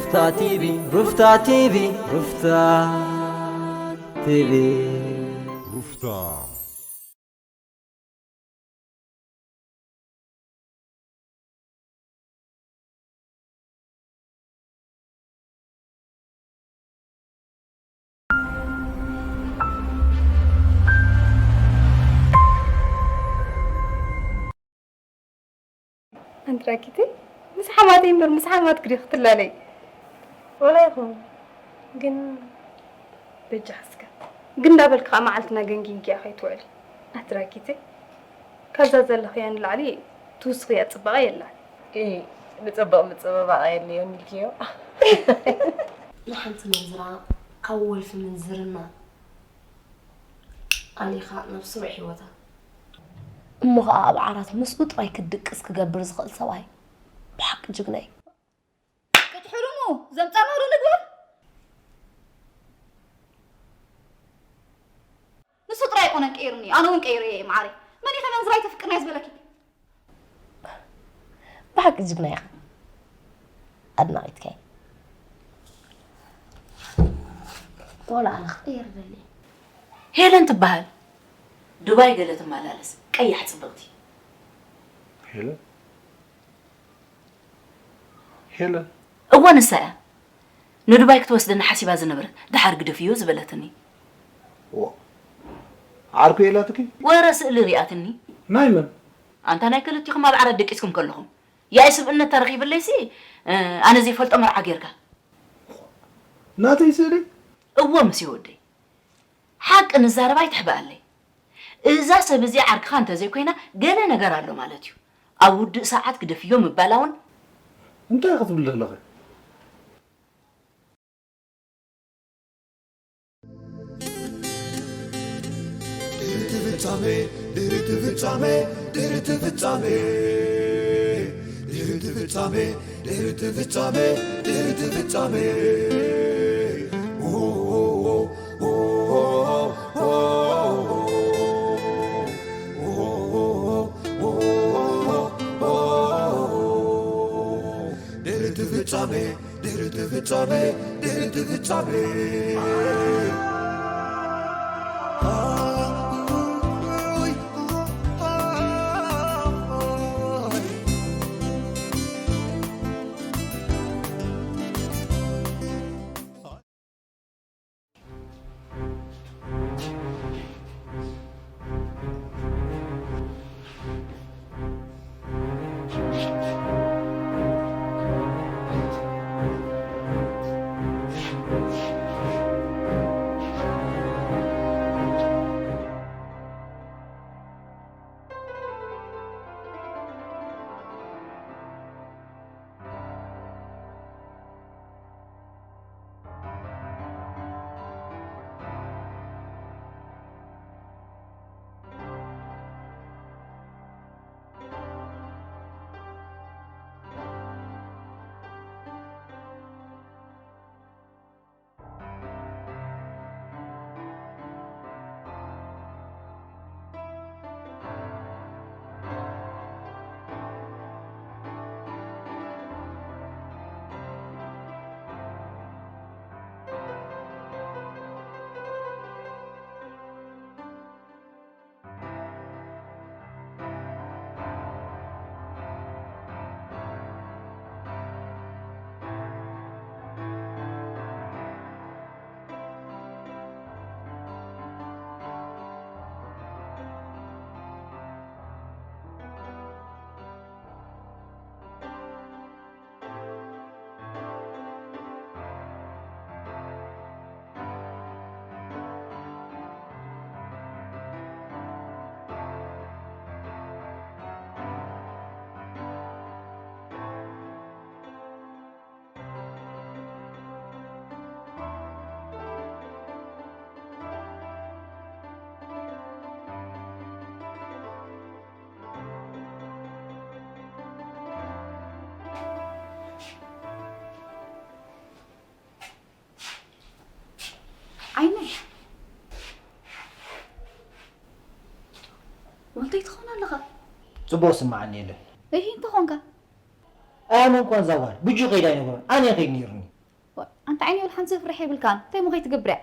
ሩፍታ ቲቪ፣ ሩፍታ ቲቪ፣ ሩፍታ ቲቪ። ሩፍታ። ኣንትራኪተይ፣ ምስ ሓማተይ እምበር ምስ ሓማትኪ ድዩ ክትላለይ? ወላ ይኹን፣ ግን በጃ እስከ። ግን እንዳበልኪ ከዓ መዓልትና ገንጊንኪያ ከይትውዕሊ። ኣንትራኪተይ፣ ካብዛ ዘለኽያ ንላዕሊ ትውስኽያ ፅባቐ የላን። ኢ፣ ንፅቡቕ ምፅብባቕ የድልዮን ኢልክዮ። ንሓንቲ ምንዝራ ካብ ወልፊ ምንዝርና ኣሊኻ ናብ ስሩዕ ህይወታ። እሞ ኸኣ ኣብ ዓራት ምስኡ ጥራይ ክትድቅስ ክገብር ዝኽእል ሰብኣይ ብሓቂ ጅግና እዩ። ቅጭ ሕሩሙ ዘምጻና ዶ ንግበር? ንሱ ጥራይ ኣይኮነን ቀይሩኒ፣ ኣነ እውን ቀይረ እየ መዓረይ። መን እዩ ከመንዝራይ ተፍቅርና ዝበለኪ? ብሓቂ ጅግና ኢኻ። ኣድናቒትካ እየ። ዋላ ኣነ ክቕየር ደሊ። ሄለን ትበሃል። ዱባይ ገለ ትመላለስ፣ ቀያሕ ጽብቕቲ። ሄለን? ሄለን? እወ፣ ንሳ እያ። ንዱባይ ክትወስደኒ ሓሲባ ዝነበረት፣ ደሓር ግደፍዮ ዝበለትኒ። ዋ፣ ዓርኩ ኢላትኪ? ወረ ስእሊ ሪኣትኒ። ናይ መን? ኣንታ ናይ ክልቲኹም ኣብ ዓራት ደቂስኩም ከለኹም። ያኢ ስብእነት ተረኺብለይሲ፣ እ፣ ኣነ ዘይፈልጦ መርዓ ጌርካ። ናተይ ስእሊ? እወ፣ ምስ ወደይ። ሓቂ ንዛረብ ኣይትሕበኣለይ። እዛ ሰብ እዚኣ ዓርክኻ እንተዘይኮይና፣ ገለ ነገር ኣሎ ማለት እዩ። ኣብ ውድእ ሰዓት ግደፍዮ ምባላ እውን እንታይ ክትብሊ ኣለኺ? ድሕሪ እቲ ፍጻመ፣ ድሕሪ እቲ ፍጻመ፣ ድሕሪ እቲ ፍጻመ፣ ድሕሪ እቲ ፍጻመ፣ ድሕሪ እቲ ፍጻመ፣ ድሕሪ እቲ ፍጻመ። ድሕሪ እቲ ፍጻመ፣ ድሕሪ እቲ ፍጻመ፣ ድሕሪ እቲ ፍጻመ። ዓይነይ፣ ወልደይ ትኾን ኣለኻ? ጽቡቕ ስምዓኒ የለን። እሂ፣ እንተኾንካ? ኣያመንኳን ዛጓል ብጁ ከይዳ ኣይነበሮን፣ ኣነ ከይድ ነይሩኒ። ኣንታ ዓይኒ፣ ወላ ሓንቲ ዘፍርሕ የብልካን። እንታይ እሞ ከይትገብር እያ?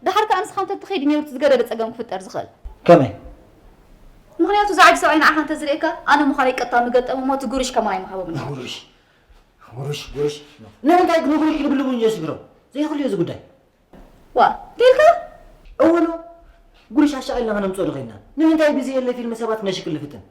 ደሓር ከኣ ንስኻ እንተ ትኸይድ እዩ ነይሩ እቲ ዝገደደ ጸገም ክፍጠር ዝኽእል። ከመይ? ምኽንያቱ እዚ ዓቢ ሰብኣይ ንዓኻ እንተ ዝርእየካ፣ ኣነ ምዃነይ ቀጥታ ምገጠሙ እሞ እቲ ጉርሽ ከማን ኣይምሃቦምን። ጉርሽ፣ ጉርሽ፣ ጉርሽ። ንምንታይ ግን ጉርሽ ክልብልቡ እንጂ የስግሮ? ዘይኽእል እዩ እዚ ጉዳይ። ዋ፣ እንታይ ኢልካ? እወ፣ ኖ። ጉርሽ ኣሻቒልና ከነምጽኦ ዶ ኸይድና? ንምንታይ ብዘየለ ፊልም ሰባት ክነሽቅል ንፍትን?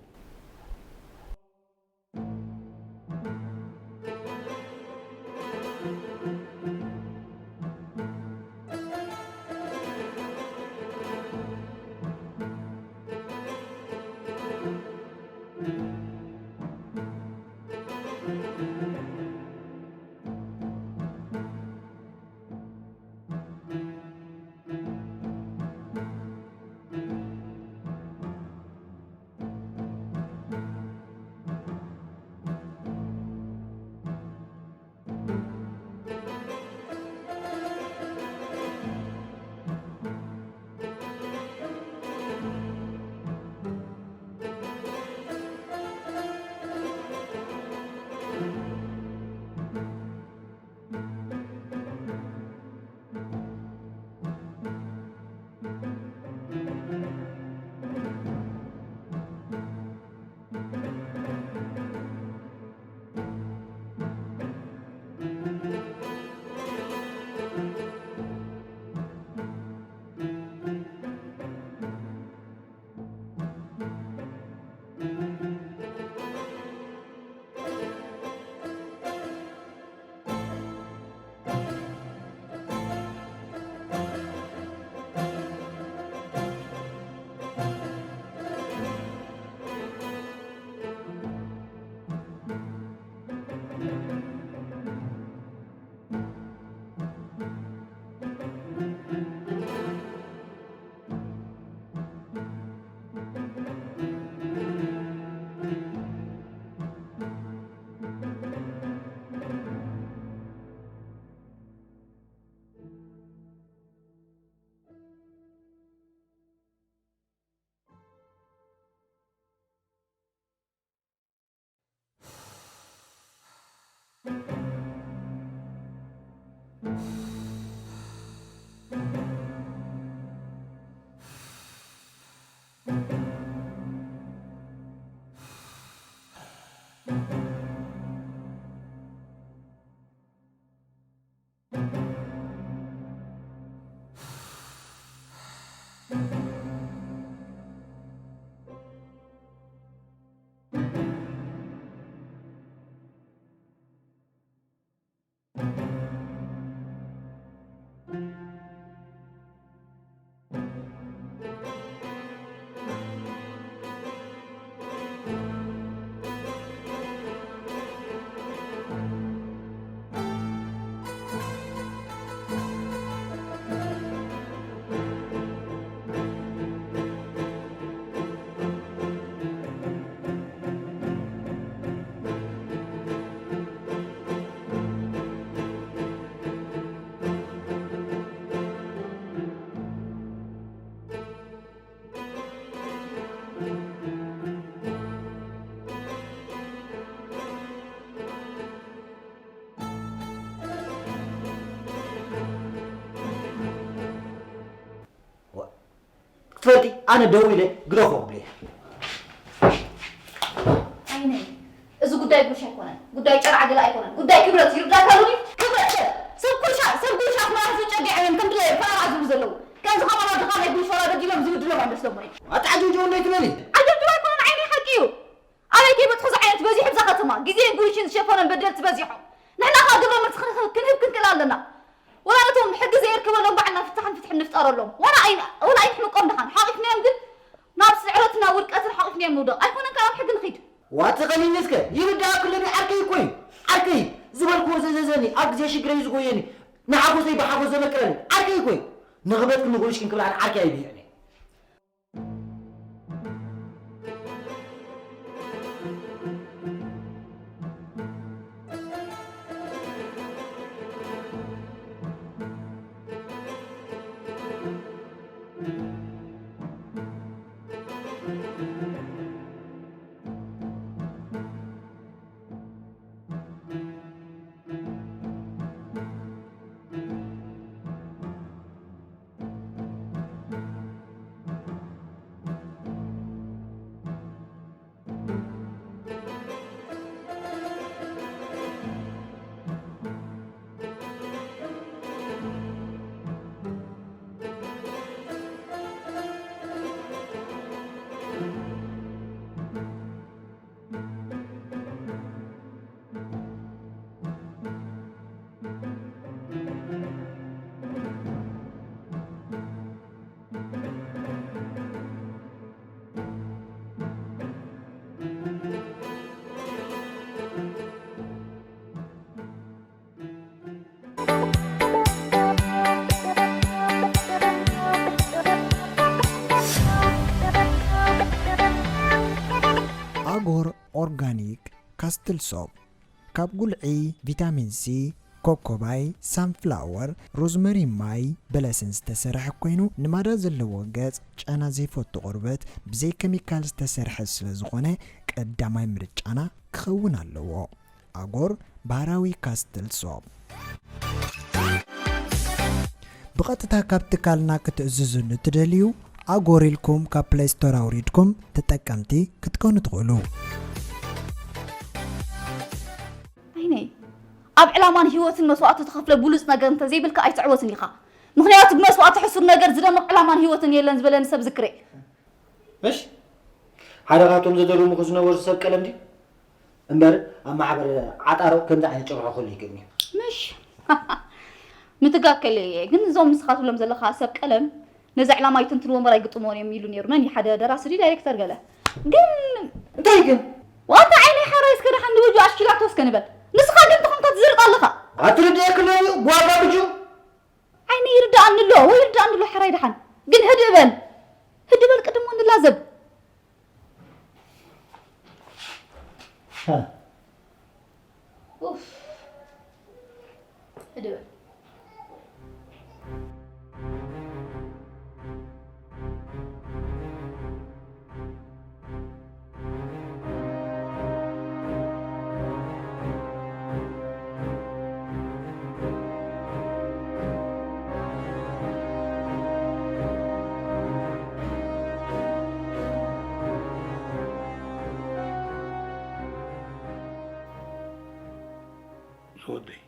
ትፈልጢ፣ ኣነ ደው ኢለ ግደፎ ክብለያ። ኣይነይ፣ እዚ ጉዳይ ጉሽ ኣይኮነን፣ ጉዳይ ጨርዓ ገለ ኣይኮነን፣ ጉዳይ ክብረት ይርዳካ ሉኒ። ክብረት ሰብ ኩልሻ፣ ሰብ ጉልሻት መራሒ ዝጨገዐ እዮም ከም ድለ ፈራራ ዝብሉ ዘለዉ። ከምዚ ከማና ድኻ ናይ ጉልሽ ፈራ በዲሎም ዝብድሎም ኣይመስሎም ወይ? ኣታ ዓጀውጀው እንታይ ትበሊ? ዓጀውጀው ኣይኮነን፣ ዓይነይ ሓቂ እዩ። ኣበይ ከይበጽሑ ዝዓይነት በዚሑ ብዛ ከተማ። ግዜን ጉልሽን ዝሸፈኖም በደልቲ በዚሖም። ንሕና ከኣ ግብረ መልሲ ክንህ-፣ ክንህብ ክንክእል ኣለና። ወላ ነቶም ሕጊ ዘየርከበሎም ባዕልና ፍታሕን ፍትሕን ንፍጠረሎም። ወላ ኣይን-፣ ወላ ኣይንሕምቆም ደሓን። ሓቒፍናዮም ግን ናብ ስዕረትና ውድቀትን ሓቒፍናዮም ንውደቕ። ኣይኮነን ከኣ ናብ ሕጊ ንኺድ። ዋቲ ቀሊል እስከ ይርዳእኩ ኣለኒ ዓርከይ እኮ እዩ። ዓርከይ ዝበልክዎ ዘዘዘኒ ኣብ ግዜ ሽግረይ ዝጎየኒ ንሓጎሰይ ብሓጎስ ዘመቅረኒ ዓርከይ እኮ እዩ። ንኽበትክን ንጉልሽክን ክብል ኣነ ዓርከይ ኣይብይዕን እየ። ኣጎር ኦርጋኒክ ካስትል ሶፕ ካብ ጉልዒ፣ ቪታሚን ሲ፣ ኮኮባይ፣ ሳንፍላወር፣ ሮዝመሪ ማይ፣ በለስን ዝተሰርሐ ኮይኑ ንማዳ ዘለዎ ገጽ ጨና ዘይፈቱ ቆርበት ብዘይ ኬሚካል ዝተሰርሐ ስለ ዝኾነ ቀዳማይ ምርጫና ክኸውን ኣለዎ። ኣጎር ባህራዊ ካስትል ሶፕ። ብቐጥታ ካብ ትካልና ክትእዝዙ ንትደልዩ ኣጎር ኢልኩም ካብ ፕለይ ስቶር ኣውሪድኩም ተጠቀምቲ ክትኮኑ ትኽእሉ። ኣይነይ፣ ኣብ ዕላማን ህይወትን መስዋእቲ ትኸፍለ ብሉጽ ነገር እንተዘይብልካ ኣይትዕወትን ኢኻ። ምኽንያቱ ብመስዋእቲ ሕሱር ነገር ዝደምቕ ዕላማን ህይወትን የለን ዝበለኒ ሰብ ዝክሬ። ምሽ? ሓደ ካብቶም ዘደርሙኹ ዝነበሩ ሰብ ቀለም ድዩ? እምበር ኣብ ማሕበር ዓጣሮ ከምዚ ዓይነት ጭርሖ ክህሉ ይግብኒ። ምሽ? ምትጋግ ከለ እየ። ግን እዞም ንስኻ ትብሎም ዘለኻ ሰብ ቀለም ነዚ ዕላማ ይትንትንዎ እምበር ኣይግጥምዎን እዮም ኢሉ ነይሩ። መን እዩ? ሓደ ደራሲ ድዩ ዳይሬክተር ገለ? ግን እንታይ ግን? ዋታ ዓይነይ ሓራይ እስከ ደሓን ንብጁ ኣሽኪላቶ እስከ ንበል። ንስኻ ግን ተኾንካ ትዝርጥ ኣለኻ። ኣትርድኤ ክለዩ ጓጓ ብጁ። ዓይነይ ይርድኣኒ ኣሎ ወይ ይርድኣኒ ኣሎ ሓራይ ደሓን። ግን ህድእ በል። ህድእ በል ቅድሞ ንላዘብ። ሃ። ኡፍ። ህድእ በል። ዝወደይ፣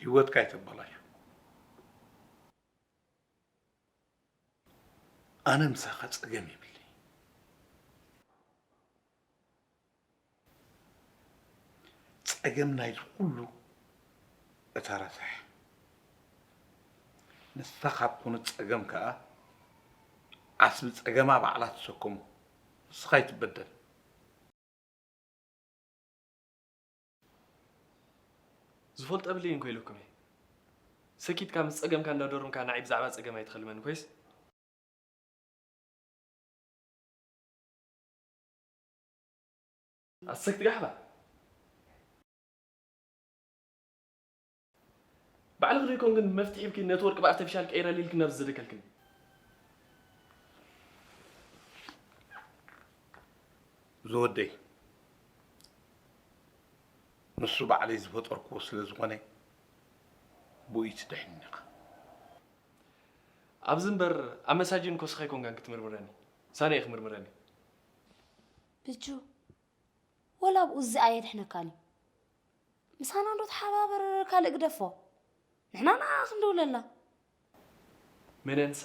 ህይወትካ ኣይተበላሹ። ኣነ ምሳኻ ጸገም የብለይ። ጸገም ናይዚ ኩሉ እታ ረሳሕ። ንሳ ካብ ኮነት ጸገም ከኣ ዓስቢ ጸገማ ባዕላ ትሰከሞ። ንስኻ ኣይትበደል። ዝፈልጦ የብለይን እኮ ኢለኩም እየ። ሰኪትካ ምስ ጸገምካ እንዳደረምካ ንዓይ ብዛዕባ ጸገም ኣይትኸልመኒ ኮይስ። ኣሰክት ጋሕባ። ባዕልኺ ዶ ይኮንክን መፍትሒ ሂብኪ ነቲ ወርቂ ብኣርተፊሻል ቀይረለይ ኢልክን ናብዚ ዘደከልክን? ዝወደይ፣ ንሱ ባዕለይ ዝፈጠርክዎ ስለ ዝኾነ ብኡ ትድሕን ኢኻ። ኣብዚ እምበር ኣብ መሳጅን ኮስኻ ኣይኮንካን ክትምርምረኒ። ሳነ እየ ክምርምረኒ። ብጁ፣ ወላ ኣብኡ እዚ ኣየድሕነካን እዩ። ምሳና ዶ ተሓባበር ካልእ ግደፎ። ንሕና ንዓ ክንድውለላ። መን እያ ንሳ?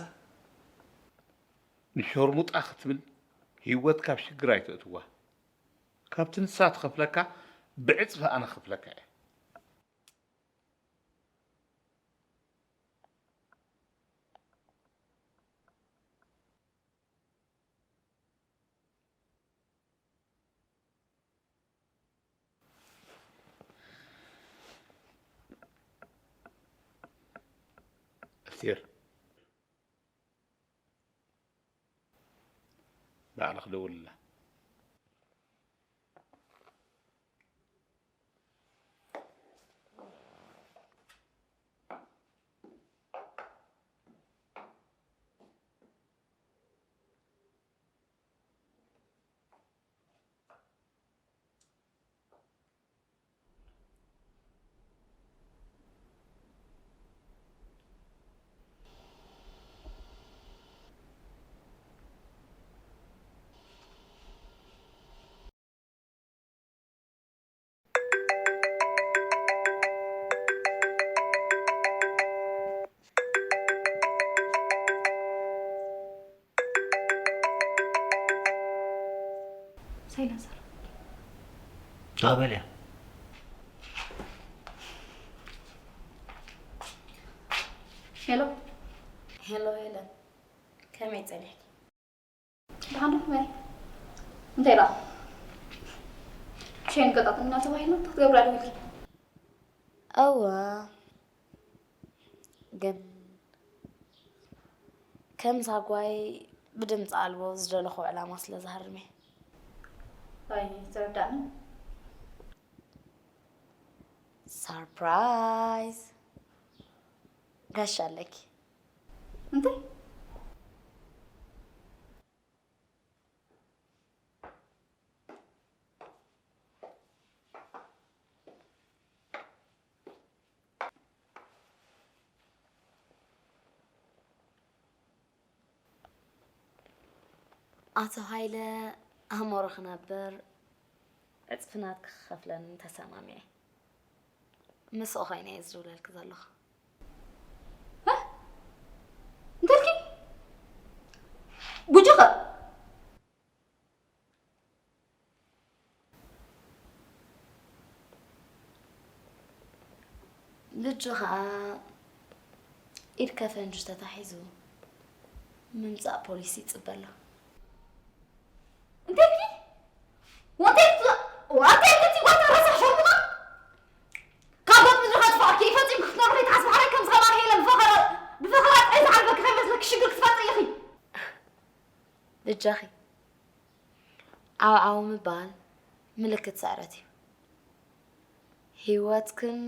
ንሸርሙጣ ክትብል ህይወት ካብ ሽግር ኣይተእትዋ። ካብቲ ንሳ ትኸፍለካ ብዕጽፊ ኣነ ክኸፍለካ እየ። ኣስቴር፣ ባዕልኺ ደውልላ። ሳይለንሰር። ዳበልያ። ሄሎ። ሄሎ ሄለን፣ ከመይ ጸኒሕኪ? ደሓን ዶ? ከመይ? እንታይ ደኣ? ሸይን ገጣጥምና ተባሂልና እንታይ ክትገብራ ደው ኢልኪ? እወ፣ ግን ከም ዛጓይ ብድምፂ ኣልቦ ዝደለኹ ዕላማ ስለ ዝሃርም እየ። ኣይተረዳእንን። ሰርፕራይዝ! ጋሻ ኣለኪ። እንታይ? ኣቶ ሃይለ ኣእምሮ ክነብር ዕጽፊ ናትኪ ክኸፍለኒ ተሰማሚዐ። ምስኡ ኮይነ እየ ዝድውለልኪ ዘለኹ። እ? እንተልኪ? ጉጅኸ? ልጁ ኸኣ ኢድ ከፈንጁ ተታሒዙ ምምጻእ ፖሊስ ይጽበ ኣሎ። እንተልኪ? ወንተልኪ? ወንተልኪ? ወንተልኪ? ወንተልኪ? ካብ ገጽ ምድሪ ከጥፍኣኪ እዩ። ፈጺምኪ ክትነብሪ ከይትሓስቢ፣ ሓራይ ከም ዝኸማኺ የለን። ብፈኸራ፣ ብፈኸራ ጥራይ ዝዓርፈኪ ከይመስለኪ ሽግር ክትፈጥሪ ኢኺ። በጃኺ፣ ዓው ዓው ምባል ምልክት ስዕረት እዩ። ህይወትክን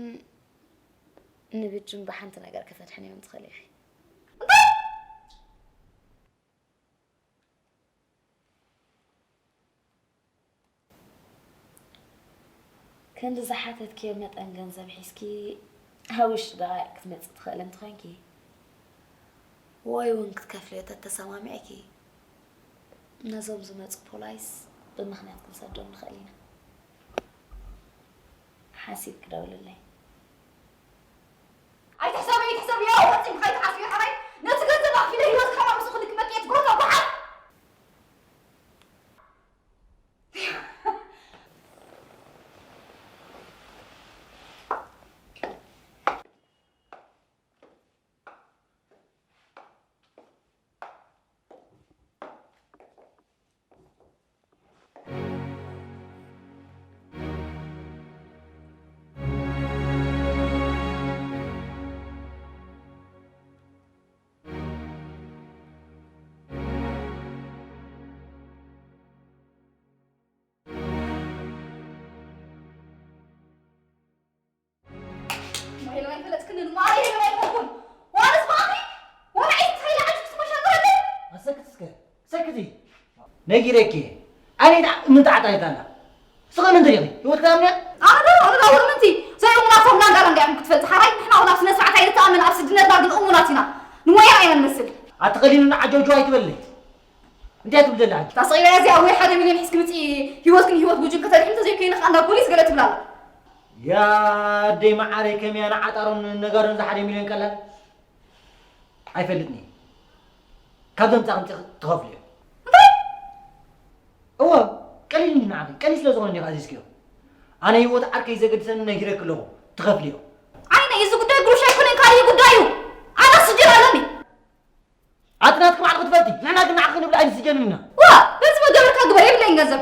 ንብጁን ብሓንቲ ነገር ከተድሕንዮም ትኽእሊ ኢኺ። እንታይ? ክንዲ ዝሓተትክዮ መጠን ገንዘብ ሒዝኪ ኣብ ውሽጢ ደቓይቕ ክትመጺ ትኽእሊ እንተኾይንኪ፣ ወይ እውን ክትከፍልዮ ተተሰማሚዕኪ፣ ነዞም ዝመጹ ፖላይስ ብምኽንያት ክንሰዶም ንኽእል ኢና። ሓሲብኪ ደውልለይ። ኣይትሕሰቢ፣ ኣይትሕሰቢ፣ ያው ፈጺምኪ ከይትሓስቢ ሓራይ። ነቲ ገንዘብ ኣኽፊለ ህይወትኪ ከማን ምስኡ ክንክመኪ እየ ትገብሮ፣ ጓሓፍ። ማይሎ ኣይፈለጥክንን፣ ማይሎ ኣይፈለጥኩን። ዋላ ስማኺ፣ ዋላ ዒስቲ ሓይሊ ዓጅብ ስመሻ ትረድእ። ኣሰክት እስከ፣ ሰክቲ። ነጊረኪ። ኣነ ዳ-፣ ምን ጣዕጣ ይታላ? ስኸ ምን ትሪኺ? ህይወት ክዳምንያ? ኣነ ዶ፣ ኣነ ዶ፣ ኣወል ምንቲ? ዘይእሙናት ሆም ላንጋ ላንጋ እዮም ክትፈልጥ። ሓራይ ንሕና እውን ኣብ ስነ ስርዓት ኣይንተኣምን፣ ኣብ ስድነትና ግን እሙናት ኢና። ንሞያ ኢና ንመስል። ኣቲ ቀሊሉ ንዓጀውጀው ኣይትበለይ። እንታይ ትብል ዘላ ሕጂ? ታስቂላ እዚኣ ወይ ሓደ ሚልዮን ሒዝኪ ምጺ፣ ህይወትክን ህይወት ጉጅን ከተድሕን እንተዘይኮይኑ ከኣ ናብ ፖሊስ ገለ ትብላ ኣላ። ያ ኣደይ መዓረይ፣ ከመያ ንዓጣሮን ነጋዶን ዝሓደ ሚልዮን ቀላል? ኣይፈልጥን እየ። ካብ ዘምጻ ከምጺ ትኸፍልዮ። እንታይ? እወ፣ ቀሊል እዩ ንዓኺ፣ ቀሊል ስለ ዝኾነ እንዲኻ ኣዚዝክዮ። ኣነ ህይወት ዓርከይ ዘገድሰኒ ነጊረኪ ኣለኹ፣ ትኸፍልዮ። ዓይነ፣ እዚ ጉዳይ ግሩሽ ኣይኮነን፣ ካልእ ጉዳይ እዩ። ኣነ ስጅን ኣለኒ። ኣቲ ናትኪ ባዕልኺ ትፈልጢ፣ ንሕና ግን ንዓኺ ክንብል ኣይንስጀንን ኢና። ዋ፣ በዚ መገበርካ ግበር፣ የብለይን ገንዘብ።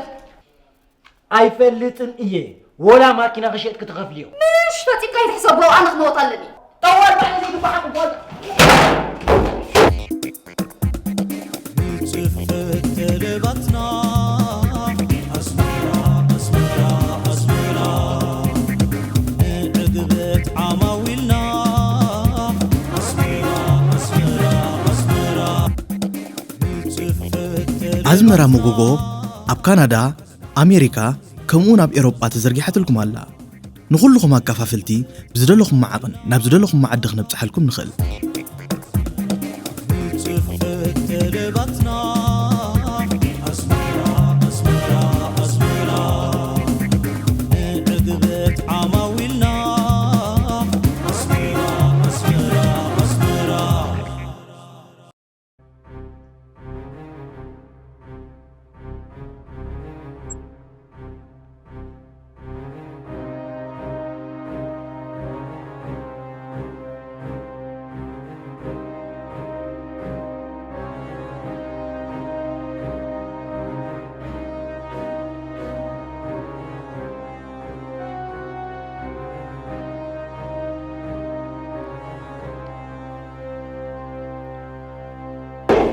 ኣይፈልጥን እየ። ወላ ማኪና ክሸጥኪ ትኸፍልዮ። ምሽ ፈጺምካ ይትሕሰቦ፣ ኣነ ክመወት ኣለኒ። ጠዋል ባዕሊ ዘይግባሓኩም ጓል። ንጽፈት ተለባትና ኣስመራ፣ ኣስመራ፣ ኣስመራ። ንዕግበት ዓማዊልና ኣስመራ፣ ኣስመራ፣ ኣስመራ። ንጽፈት ተለባትና ኣዝመራ መጎጎ ኣብ ካናዳ ኣሜሪካ፣ ከምኡውን ኣብ ኤውሮጳ ተዘርጊሓትልኩም ኣላ። ንኹልኹም ኣካፋፍልቲ፣ ብዝደለኹም መዓቕን ናብ ዝደለኹም መዓዲ ክነብጽሓልኩም ንኽእል። ብጽፈት ተለባትና ኣስመራ፣ ኣስመራ፣ ኣስመራ፣ ንዕግበት ዓማዊልና ኣስመራ፣ ኣስመራ፣ ኣስመራ።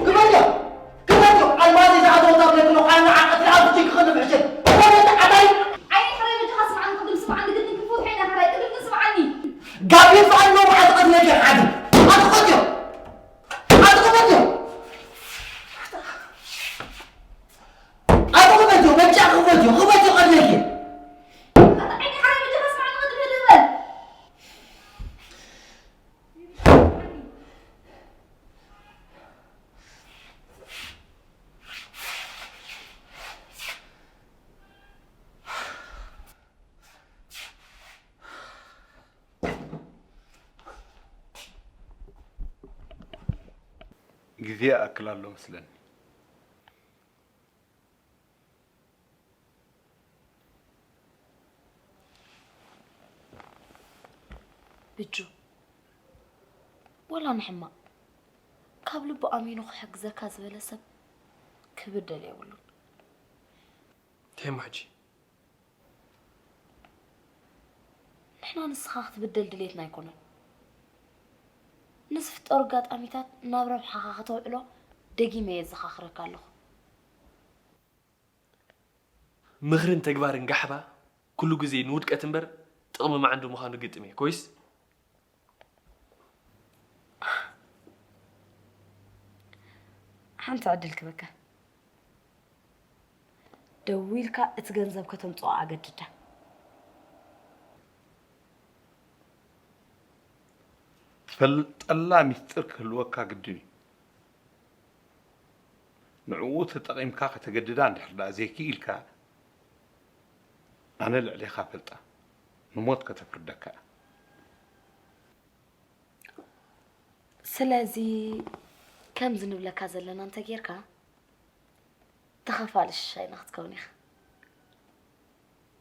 ግበርዮ! ግበርዮ! ኣልማዝ ዝኣተወታ ብለክሎ ቃል ንዓቐት ለኣብ እጅ ክኸልፍ ዕሸል። ወደ ተዓዳይ! ዓይኒ ሕራይ በጃኻ ስምዓኒ፣ ቅድም ስምዓኒ፣ ግድን ክፉት ዓይኒ ሕራይ፣ ቅድም ግን ስምዓኒ። ጋቢን ፍቓድ ነው መዓት ቐት ነገር ዓድም። ኣትቆትዮ! ኣትቆትዮ! ኣትቆትዮ! በጃ ክፈትዮ! ክፈትዮ ቐት ነገር! ዓይኒ ሕራይ በጃኻ ስምዓኒ፣ ቅድም ህድእ በል። ግዜ ይኣክል ኣሎ መስለኒ። ብጁ፣ ወላ ንሕማቕ፣ ካብ ልቡ ኣሚኑ ክሕግዘካ ዝበለ ሰብ ክብደል የብሉን። እንታይ እሞ ሕጂ? ንሕና ንስኻ ክትብደል ድሌትና ኣይኮነን። ንዝፍጠሩ ኣጋጣሚታት ናብ ረብሓኻ ከተውዕሎ ደጊመ የዘኻኽረካ ኣለኹ። ምኽርን ተግባርን ጋሕባ ኩሉ ግዜ ንውድቀት እምበር ጥቕሚ መዓንዱ ምዃኑ ግጥም እየ። ኮይስ? ሓንቲ ዕድል ክበካ። ደዊልካ እቲ ገንዘብ ከተምጽኦ ኣገድዳ። ትፈልጠላ ሚስጥር ክህልወካ ግድን እዩ። ንዕኡ ተጠቒምካ ከተገድዳ እንድሕር ደኣ ዘይክኢልካ፣ ኣነ ልዕሌኻ ፈልጣ፣ ንሞት ከተፍርደካ እያ። ስለዚ ከምዚ ንብለካ ዘለና እንተጌርካ፣ ተኸፋሊ ሽሻይና ክትከውን ኢኻ።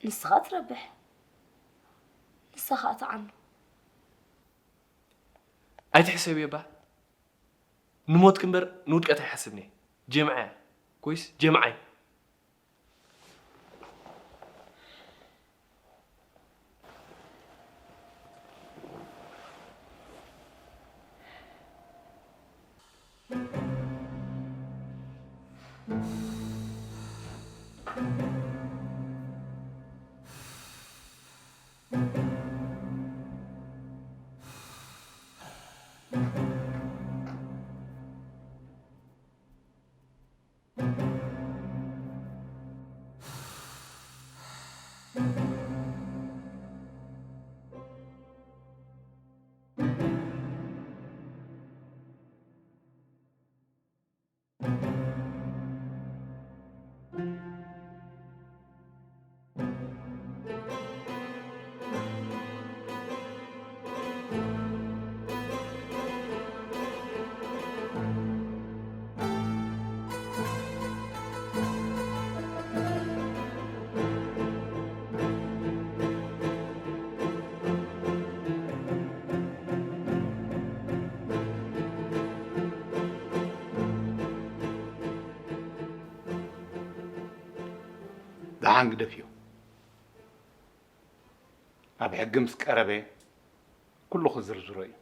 ንስኻ ትረብሕ፣ ንሳ ኸኣ ትዓኑ። ኣይትሕሰብዮ እባ። ንሞትኪ እምበር ንውድቀት ኣይሓስብን እየ። ጀምዓ እያ። ኮይስ ጀምዓይ። ደሓን ግደፍዮ። ኣብ ሕጊ ምስ ቀረበ ኩሉ ክዝርዝሮ እዩ።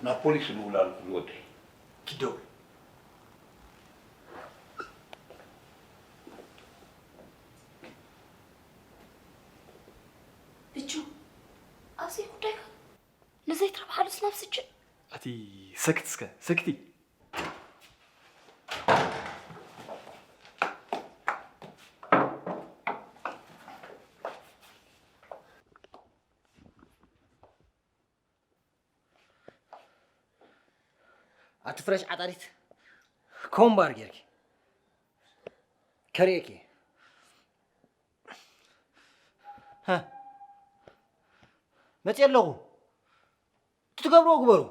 ናብ ፖሊስ ንውላሉ ዝወደይ። ትደውል። ብቹ፣ ኣብዚ ጉዳይካ ንዘይትረብሓሉስ ናብ ስጅን። ኣቲ ሰክት እስከ፣ ሰክቲ። ኣቲ ፍረሽ ዓጣሪት ኮምባር ጌርኪ ከርእየኪ። ሃ፣ መፅእ ኣለኹ። እቲ ትገብርዎ ግበሩ።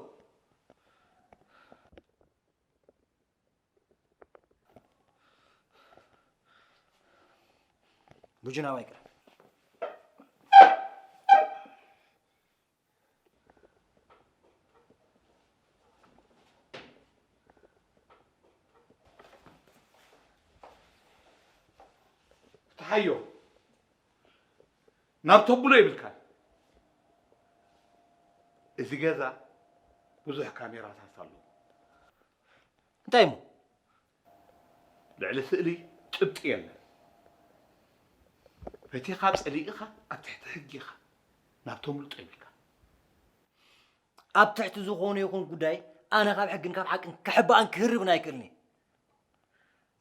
ብጁን ኣባይ ቅረ። ተሓዮ ናብ ተብሎ ይብልካን። እዚ ገዛ ብዙሕ ካሜራታት ኣለዎ። እንታይ እሞ? ልዕሊ ስእሊ ጭብጢ የለን። ፈቲኻ ጸሊእኻ ኣብ ትሕቲ ሕጊ ኢኻ ናብ ተምልጦ ይብልካ። ኣብ ትሕቲ ዝኾነ ይኹን ጉዳይ ኣነ ካብ ሕግን ካብ ሓቅን ክሕባእን ክህርብን ኣይክእልን እየ።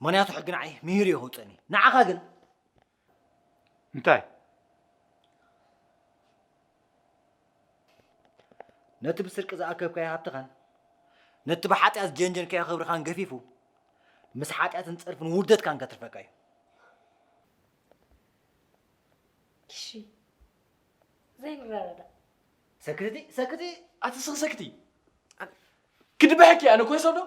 ምኽንያቱ ሕጊ ንዓይ ምሂሩ እዩ ከውፀኒ። ንዓኻ ግን እንታይ? ነቲ ብስርቂ ዝኣከብካዮ ሃብትኻን ነቲ ብሓጢኣት ዝጀንጀንካዮ ክብርኻን ገፊፉ ምስ ሓጢኣትን ፀርፍን ውርደትካን ከትርፈካ እዩ። እሺ ዘይንረዳዳእ። ሰክትቲ ሰክቲ ኣቲ ስኽሰክቲ ክድብሐኪ ኣነ ኮይ ሰብ ዶ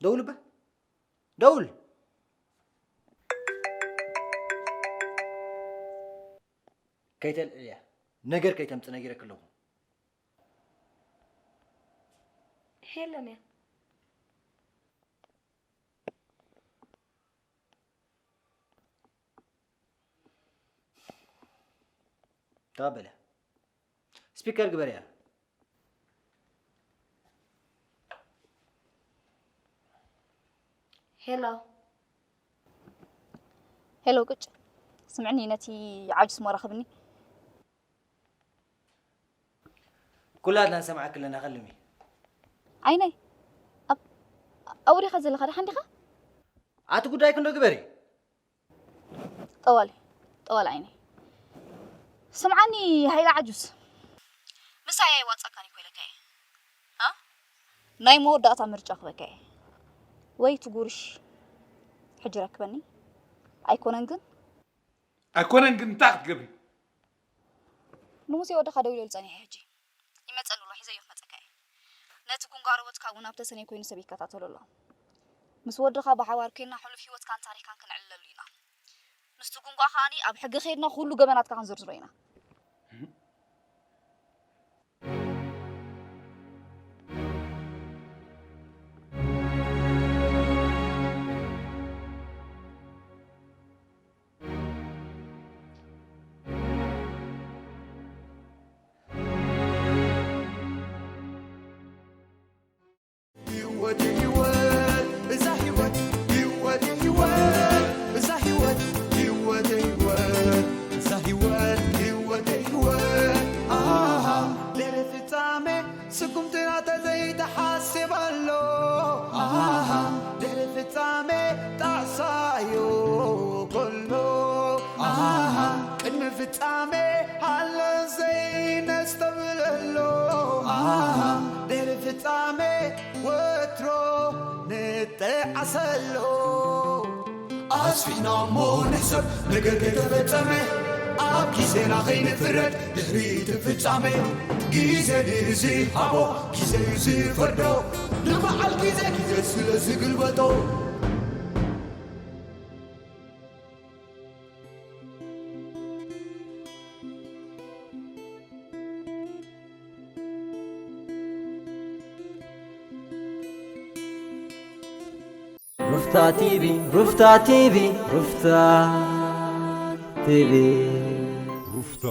ደውል እባ ደውል። ከይተልዕልያ ነገር ከይተምፅ ነጊረክ ኣለኹ። ሄለን እያ። ተቐበለ። ስፒከር ግበርያ። ሄሎ ሄሎ ቅጭ ስምዕኒ ነቲ ዓጁስ መራኽብኒ ኩላትና ንሰምዓክ ኣለና ከልሚ ዓይነይ ኣብ ኣብኡ ዲኻ ዘለኻ ደሓን ዲኻ ኣቲ ጉዳይ ክንዶ ግበሪ ጠዋል ጠዋል ዓይነይ ስምዓኒ ሃይለ ዓጁስ ምሳይ ኣይዋፃካን እኮ ኢለካ እየ እ? ናይ መወዳእታ ምርጫ ክበካ እየ ወይ ትጉርሽ ሕጂ ረክበኒ ኣይኮነን ግን ኣይኮነን ግን እንታይ ክትገብሪ ንሙሴ ወድኻ ደዊለሉ ጸኒሐ ሕጂ ይመጸሉ ኣሎ ሒዘዮ ክመጸካ እየ ነቲ ጉንጓሮ ወድካ እውን ኣብ ተሰነይ ኮይኑ ሰብ ይከታተሎ ኣሎ ምስ ወድኻ ብሓባር ኮይንና ሕሉፍ ህይወትካን ታሪኽካን ክነዕልለሉ ኢና ምስቲ ጉንጓ ከኣኒ ኣብ ሕጊ ከይድና ኩሉ ገበናትካ ክንዝርዝሮ ኢና ተዓሰሎ ኣስፊና እሞ ንሕሰብ ነገር ከይተፈጸመ ኣብ ግዜና ከይንፍረድ ድሕሪ እቲ ፍጻሜ ግዜ ድዩ ዝሃቦ ግዜ እዩ ዝፈርዶ ንበዓል ግዜ ግዜ ስለ ዝግልበጦ ሩፍታ ቲቪ ሩፍታ ቲቪ ሩፍታ ቲቪ ሩፍታ